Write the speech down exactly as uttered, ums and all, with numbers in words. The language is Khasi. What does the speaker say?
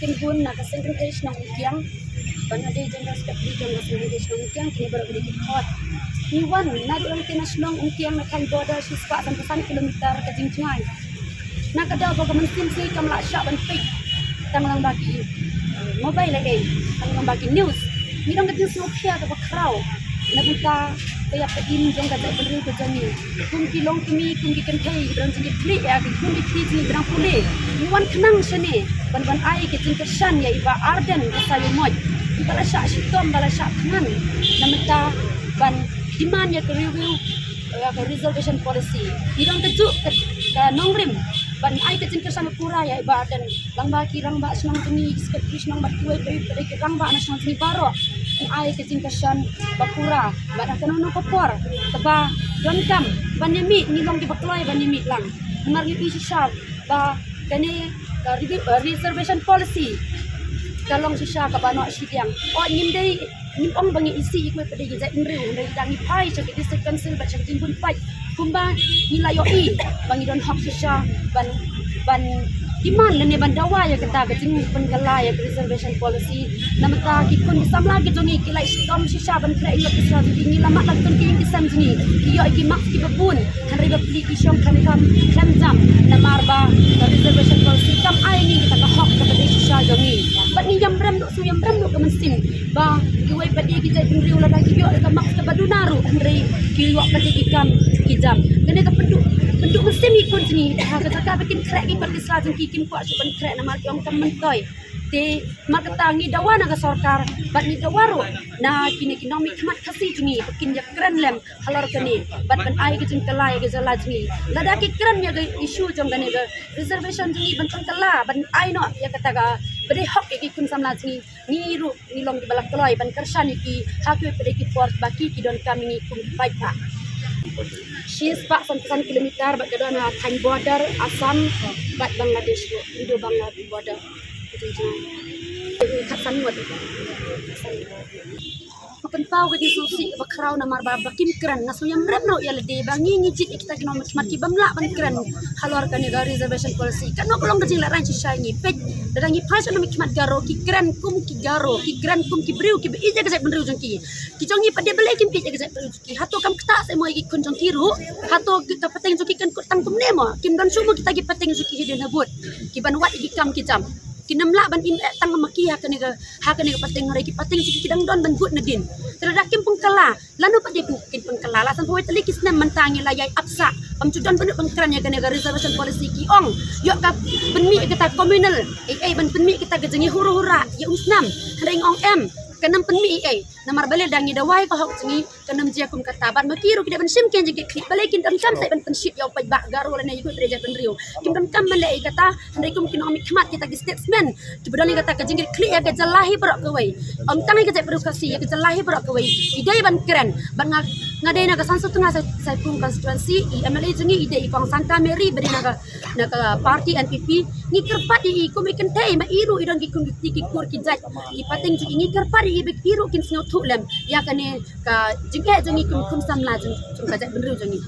Tyngbun na ka Seng Kynthei Shnong Umkiang. Ban ïadei General Secretary jong ka Seng Kynthei Shnong Umkiang, kine baroh ki dei ki khot. Ngi wan naduh longte na shnong Umkiang na thaiñ border shispah sanphew kilometer ka jingjngai. Na ka daw ba ka mynsiem sngi kam lah shah ban peit tang lang ba ki, eh, mobile lei, tang lang ba ki news. Ngi don ka jingsngewkhia kaba khraw na bynta ka ïap ka im jong ka jaitbynriew ka jong ngi. Kum ki longkmie, kum ki kynthei, ki don jingkitkhlieh ïa ki, kum ki kti jong ngi ki nongpule. Ngi wan khnang shane ban, ban ai ka jingkyrshan ïa i Bah Ardent Basaiawmoit, i ba la shah shitom, ba la shah thngan na bynta ban demand ïa ka review, ïa ka reservation policy. Ngi don kajuh ka, ka nongrim ban ai ka jingkyrshan ba pura ïa i Bah Ardent. Lang ba ki rangbah shnong jong ngi, ki secretary shnong bad kiwei pat ki rangbah na shnong jong ngi baroh, ngi ai ka jingkyrshan ba pura. Bad ha kano kano ka por kaba donkam ban ïa mih, ngi long kiba kloi ban ïa mih lang. Namar ngi ïohi shisha ba kane ka review, eh, reservation policy ka long shisha kaba noh shiliang. O, ngim dei, ngim ong ba ngi isih ïa kiwei pat ki jaitbynriew, hynrei lada ngi phai sha ki District Council bad sha ki jingbun paid, kumba ngi la ïohi ba ngi don hok shisha ban, ban demand lane ban dawa ïa kata ka jingpynkylla ïa ka reservation policy. Na bynta ki khun ki samla ki jong ngi ki la shitom shisha ban khreh ïing lok ki sla jong ki, ngi la mad la ki jong ki ïing ki sem jong ngi, ki ïoh ïa ki marks kiba bun, hynrei ba plie ki shong khlem kam khlem jam namar ba ka reservation policy kam ai ngi kata ka hok kaba dei shisha jong ngi. Bad ngi ïam rem ruh, sngew ïam rem ruh ka mynsiem ba kiwei pat ki jaitbynriew lada ki ïoh ka marks kaba duna ruh, hynrei ki ïoh pat ki kam ki jam. Kane ka pynduh, pynduh mynsiem ïa ki khun jong ngi, ha ka jaka ba kin khreh ki kot ki sla jong ki, kim kwah shuh ban khreh namar ki ong kam myntoi. Te namar kata ngi dawa na ka sorkar bad ngi dawa ruh na kine ki nongmihkhmat Khasi jong ngi ba kin ïakren lem halor kane bad ban ai ka jingkylla ïa ka jylla jong ngi. Lada ki kren ïa ka issue jong kane ka reservation jong ngi ban pynkylla, ban ai noh ïa kata kaba dei hok ïa ki khun samla jong ngi, ngi ruh ngi long kiba la kloi ban kyrshan ïa ki ha kiwei pat ki por ba ki, ki donkam ïa ngi kum ki paidbah. Shispah sanphew san kilometer bad ka don ha thaiñ border Assam bad Bangladesh ruh, Indo Bangla border. Khatsan ngut. Nga pynpaw ka jingsngewsih kaba khraw namar ba, ba kim kren, nga sngew ïam rem ruh ïa lade ba ngi, ngi jied ïa kita ki nongmihkhmat ki bym lah ban kren halor kane ka reservation policy. Kano ka long ka jinglehrain shisha ïa ngi, peit, lada ngi phai sha nongmihkhmat Garo, ki kren kum ki Garo, ki kren kum ki briew kiba ïeit ïa ka jaitbynriew jong ki. Ki jong ngi pat de balei kim ïeit ïa ka jaitbynriew jong ki? Hato kam ktah seh mo ïa ki khun jong ki ruh? Hato ki, ka pateng jong ki kan kut tang kumne mo? Kim don shuh mo kita ki pateng jong ki hadien habud kiban wad ïa ki kam ki jam? Kim lah ban im eh tang ma ki ha kane ka, ha kane ka pateng, hynrei ki pateng jong ki ki dang don ban kut nadien. Te lada kim pynkylla, lano pat de kin pynkylla? La sanphew wei tylli ki snem mynta ngi la ïai ap sah, bym ju don ban, ban kren ïa kane ka reservation policy. Ki ong ïoh ka pynmih ïa kata communal, ei ei ban pynmih ïa kata ka jingïahura hura ïa u snam. Hynrei ngi ong em, kan ym pynmih ei ei. Namar balei? Lada ngi dawa ïa ka hok jong ngi, kan ym jia kum kata. Bad ma ki ruh ki dei ban shim ki jingkitkhlieh. Balei kin donkam seh ban pynshit ïa u paidbah Garo lane ïa kiwei pat ki jaitbynriew? Kim donkam ban leh ïa kata, hynrei kum ki nongmihkhmat, kita ki statesmen kiba don ïa kata ka jingkitkhlieh ïa ka jylla hi baroh kawei, ym tang ïa ka jaitbynriew Khasi, ïa ka jylla hi baroh kawei, ki dei ban kren. Bad nga, nga dei na ka San Sutnga Sai-, Saipung constituency, i M L A jong ngi i dei i Kong Santa Mary ba dei na ka, na ka party N P P. Ngi kyrpad ïa i kum i kynthei, ma i ruh i don ki khun ki kti ki kur ki jait, ki pateng jong i, ngi kyrpad ïa i ba i ruh kin sngewthuh lem ïa kane ka jingeh jong ngi kum, kum samla jong, jong ka jaitbynriew jong ngi.